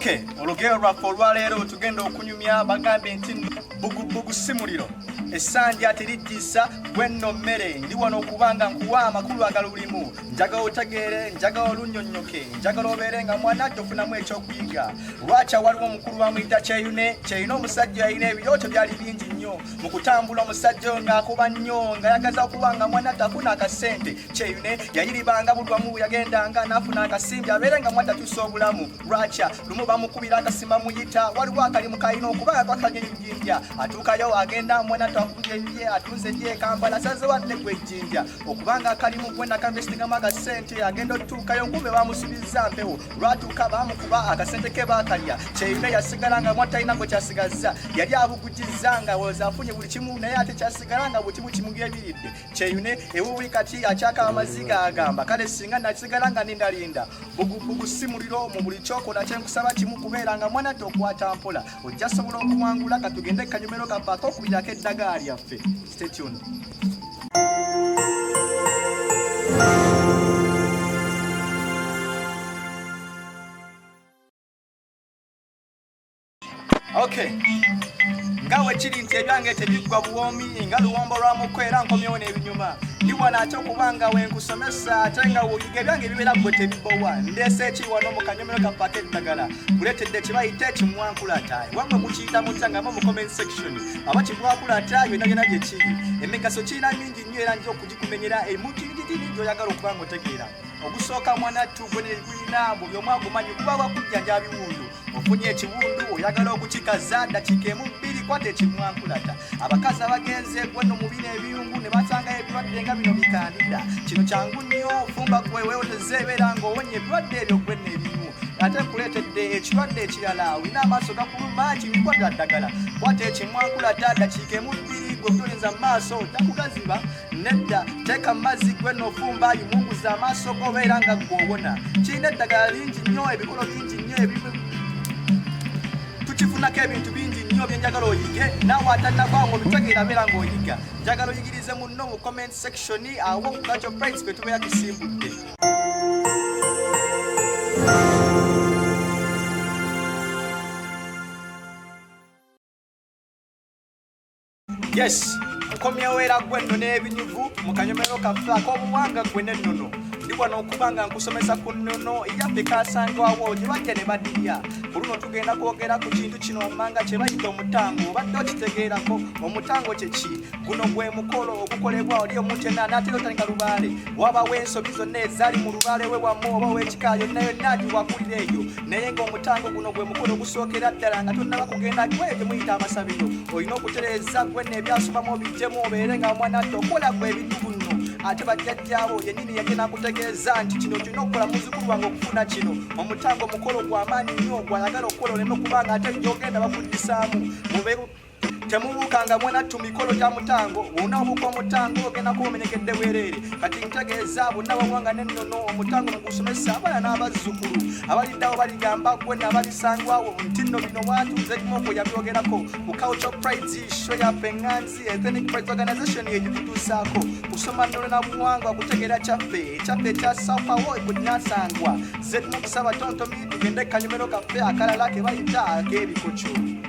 Okay, olugero lwaffe olwaleero tugenda okunyumya bagambye nti bugubugu si muliro essanja terijjisa gwenno mmere ndi wano okuba nga nkuwa amakulu agalulimu njagala otegeere njagala olunnyonnyoke njagala obeere nga mwana tofunamu ekyokuyiga lwakya waliwo omukulu bamuyita kyeyune kyeyune omusajja yalina ebirooto byali bingi nnyo mu kutambula omusajja oyo ng'akuba nnyo ng'ayagaza okuba nga mwana tafuna akasente kyeyune yayiribanga buli wamu yagendanga n'afuna akasimbi abeere nga mwana tatuusa obulamu lwakya lumu bamukubira akasima muyita waliwo akalimu kalina okuba nga kwakanye ejjinja atuukayo agenda mwana twakunje atunze gye kampala sazewadde gwe ejjinja okubanga akalimu gwe nakamvestingamu akasente agenda otutuukayo nkumbe bamusubizza mpewo lwatuuka bamukuba akasente ke bakalya kyeyune yasigala nga mwatalina gwe kyasigazza yali abugujizza nga woza afunye buli kimu naye ate kyasigala nga buli kimu kimugyebiridde kyeyune ewuwi kati akyaka amaziga agamba kale singa nasigala nga nindalinda bugubugu si muliro mu buli kyokola kyenkusaba kimu kubeera nga mwana tokwata mpola ojja sobola okuwangula katugende kanyumero kaffe akokubirako eddagala lyaffe. Stay tuned. Okay. Nga wekiri nti ebyange tebiggwa buwoomi nga luwombo lwa muko era nkomyewo n'ebinyuma ndi wano ate okuba nga wenkusomesa ate nga woyiga ebyange bibeera gwe tebibowa ndeese ekiri wano mu kanyomero kaffe ak'eddagala kuleetedde kye bayita ekimwankulata wamwe mukiyita mutya nga mu comment section aba kimwankulata yonna yonna gye kiri emigaso kirina mingi nnyo era nja okugikumenyera emukirigitiri gy'oyagala okuba nga otegeera ogusooka mwanattu gwe negulina buli omu agumanyi kuba wakujjanja biwundu ofunye ekiwundu oyagala okukikaza dakiika emu bbiri kwata ekimwankulata abakazi abagenze gwenno mu bino ebiyungu ne basangayo ebirwadde nga bino bikandida kino kyangu nnyo ofumba gwe weewoteze ebeera ng'owonye ebirwadde ebyo gwenno ebimu ate nkuleetedde ekirwadde ekirala olina amaaso gakuluma kibikwata ddagala kwata ekimwankulata dakiika emu bbiri gwe kutolinza mu maaso takugaziba nedda teeka mu mazzi gwe nofumba yimunguza amaaso go obeera nga gwowona kirina eddagala lingi nnyo ebikolo bingi nnyo tukifunako ebintu bingi nnyo byenjagala oyige naawe atannava nga obitegeera beera ng'oyiga njagala oyigirize munno mu comment section awo ku Culture Prides kwe tubeera tusimbudde. Yes, nkomyewo era gwe nno n'ebinyuvu mu kanyomero kaffe ak'obuwanga gwe n'ennono. Ndi wano okuba nga nkusomesa ku nnono yaffe kasangwawo gye bajja ne badirya. Ku luno tugenda kwogera ku kintu kino mmanga kye bayita omutango. Obadde okitegeerako omutango kye ki? Guno gwe mukolo ogukolebwa oli omuntu yenna anaatera otandika lubaale. Wabawo ensobi zonna ezaali mu lubaale we wamu oba ow'ekika yonna yonna agiwakulira eyo. Naye ng'omutango guno gwe mukolo ogusookera ddala nga tonnaba kugenda gwe gye muyita amasabiro. Olina okutereeza gwe n'ebyasobamu obiggyemu obeere nga mwana tokola gwe ebintu buno. Ate bajjajjaabo yennyini yajja n'akutegeeza nti kino tulina okukola muzzukulu wange okufuna kino. Omutango mukolo gwa maanyi nnyo gw'ayagala okukola oleme okuba nga ate gy'ogenda bakuddisaamu. Mube temubuukanga mwenattu mikolo gya mutango wona obuuka omutango ogenda kuba omenyekedde bwereere kati ntegeeza bonna bawanga n'ennono omutango mugusomesa abaana n'abazzukulu abaliddawo baligamba gwe nabalisangwawo nti nno bino bwatuuze kimoko yabyogerako ku Culture Prides show yaffe enganzi Ethnic Prides Organization yegikutuusaako kusoma nnono na buwangwa kutegeera kyaffe ekyaffe ekyasafawo ekunyasangwa zedmukusaba tontomi tugende kanyomero kaffe akalala ke bayita ak'ebikoco.